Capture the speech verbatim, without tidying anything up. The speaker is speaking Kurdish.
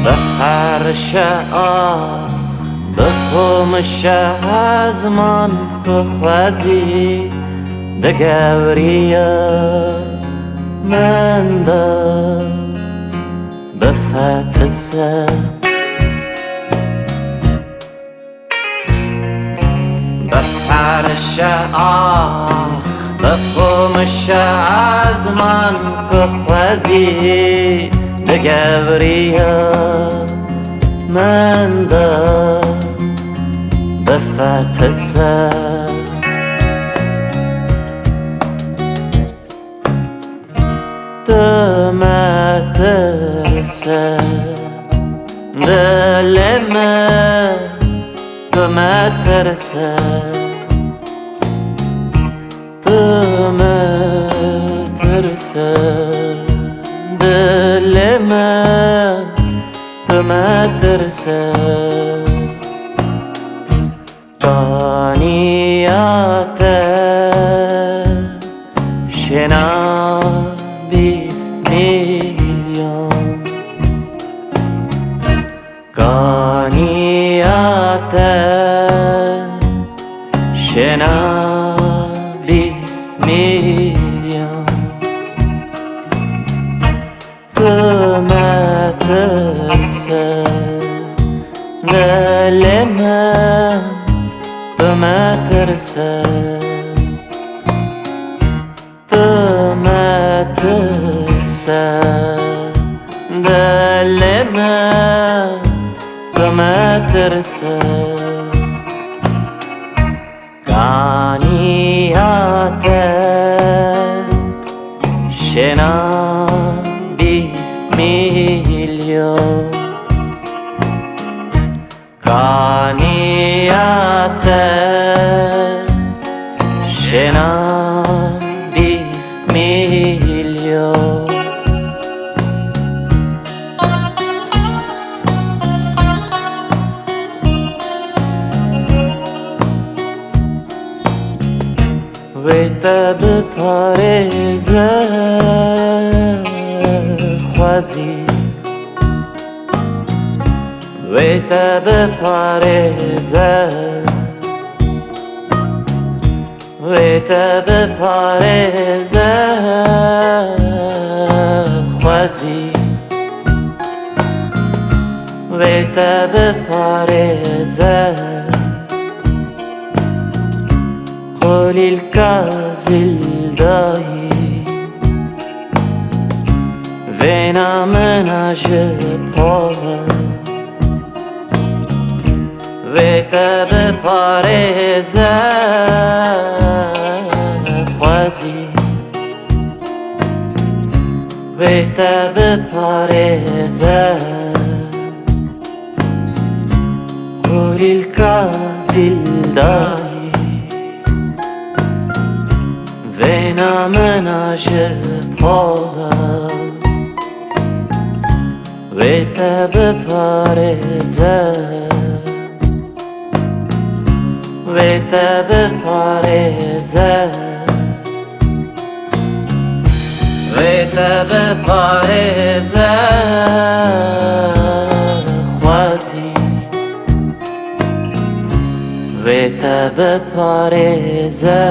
Biherşe ax, biqomişe ezman ku xwezî digewriye min de bifetise. Biherşe ax, biqomişe ezman ku xwezî digewriye min de bifetise. Tu metirse, dilê min, tu metirse. Tu metirse, dilê min, tu metirse. Kaniya te şêna bîst milyon. Kaniya te şêna bîst milyon. Tu metirse, dilê min, tu metirse. Tu metirse, dilê min, tu metirse. Kaniya te şêna bîst milyon. Kaniya te şêna bîst milyon. Wê te biparêze xwezî. Wê te biparêze, wê te biparêze, xwezî. Wê te biparêze, qulîlka zîldayî. Vêna min a ji pola. Wê te biparêze, xwezî. Wê te biparêze, qulîlka zîldayî. Vêna min a ji pola. Wê te biparêze, wê te biparêze, wê te biparêze, xwezî. Wê te biparêze,